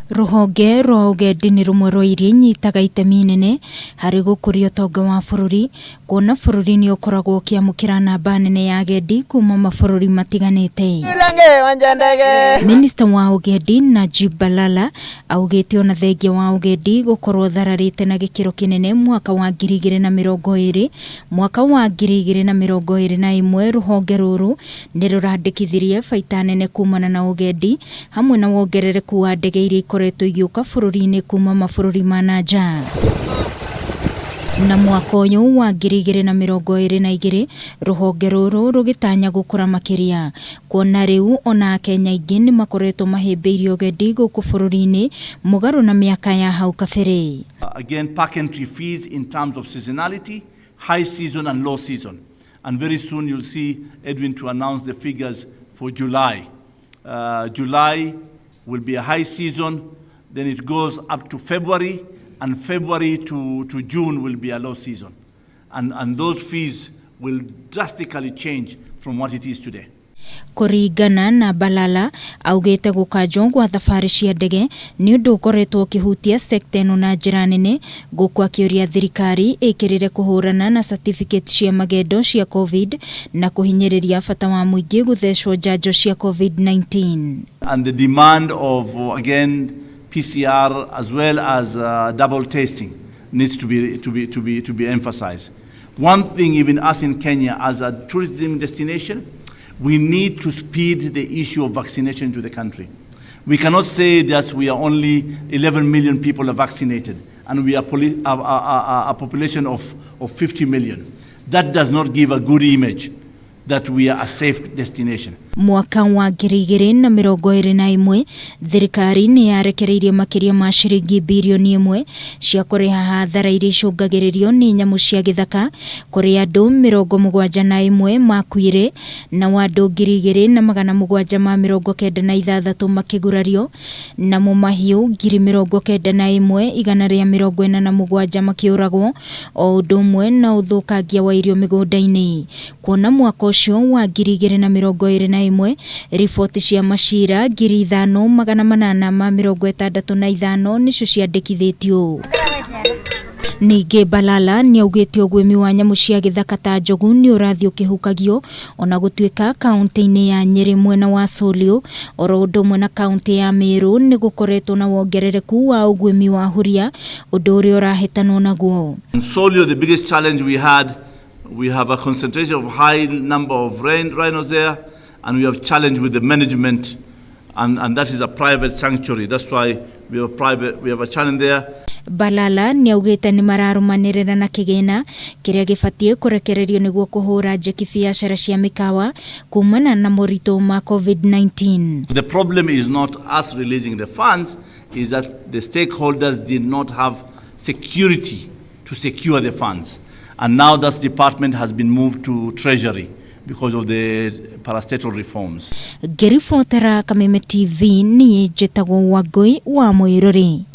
Rũhonge rwa ũgendi nĩ rũmwe rwa iria inyitaga itemi inene harĩ gũkũria ũtonga wa bũrũri, kuona bũrũri nĩ ũkoragwo ũkĩamũkĩra namba nene ya agendi kuma mabũrũri matiganĩte. Minista wa ũgendi Najib Balala augĩte ona thengia wa ũgendi gũkorwo thararĩte na gĩkĩro kĩnene mwaka wa 2020, mwaka wa 2021 rũhonge rũrũ nĩ rũrandĩkithirie baita nene kumana na ũgendi hamwe na wongerereku wa ndege iria ikoretwo igĩũka bũrũri-inĩ kuma mabũrũri ma na nja. Na mwaka ũyũ wa 2022 rũhonge rũrũ rũgĩtanya gũkũra makĩria, kuona rĩu ona Akenya aingĩ nĩ makoretwo mahĩmbĩirie ũgendi gũkũ bũrũri-inĩ mũgarũ na mĩaka ya hau kabere. Again, park entry fees in terms of seasonality, high season and low season. And very soon you'll see Edwin to announce the figures for July. July will be a high season, then it goes up to February, and February to June will be a low season. And those fees will drastically change from what it is today. Kũringana na Balala, augĩte gũkanjwo gwa thabarĩ cia ndege nĩ ũndũ ũkoretwo ũkĩhutia sekta ĩno na njĩra nene, gũkũ akĩũria thirikari ĩkĩrĩre kũhũrana na certificate cia magendo cia COVID na kũhinyĩrĩria bata wa mũingĩ gũthecwo njanjo cia COVID-19. And the demand of, again, PCR as well as double testing needs to be emphasized. One thing, even us in Kenya, as a tourism destination, we need to speed the issue of vaccination to the country. We cannot say that we are only 11 million people are vaccinated and we are a population of 50 million. That does not give a good image that we are a safe destination. Mwaka wa 2021 thirikari nĩ yarekereirie makĩria ma ciringi birioni 1 cia kũrĩha hathara iria icũngagĩrĩrio nĩ nyamũ cia gĩthaka kũrĩ andũ 71 makuire na andũ 2796 makĩgurario, namo mahiũ 91,147 makĩũragwo, o ũndũ ũmwe na ũthũkangia wa irio mĩgũnda-inĩ. Kuona mwaka ũcio wa 2021 riboti cia macira 5865 nĩcio ciandĩkithĩtio. Ningĩ Balala nĩ augĩte ũguĩmi wa nyamũ cia gĩthaka ta njogu nĩ ũrathiĩ ũkĩhukagio, ona gũtuĩka kaunti-inĩ ya Nyĩrĩ mwena wa Solio oro ũndũ ũmwe na kaunti ya Meru nĩ gũkoretwo na wongerereku wa ũguĩmi wa huria, ũndũ ũrĩa ũrahĩtanwo naguo. In Solio, the biggest challenge we had, we have a concentration of high number of rhinos there, and we have challenge with the management, and that is a private sanctuary. That's why we have a challenge there. Balala nĩ augĩte nĩ mararũmanĩrĩra na kĩgĩna kĩrĩa gĩbatiĩ kũrekererio nĩguo kũhũra njeki biacara cia mĩkawa kumana na moritũ ma COVID-19. The problem is not us releasing the funds, is that the stakeholders did not have security to secure the funds. And now that department has been moved to Treasury because of the parastatal reforms. Ngĩribotera Kameme TV, niĩ njĩtagwo Wangũi wa Mũirũrĩ.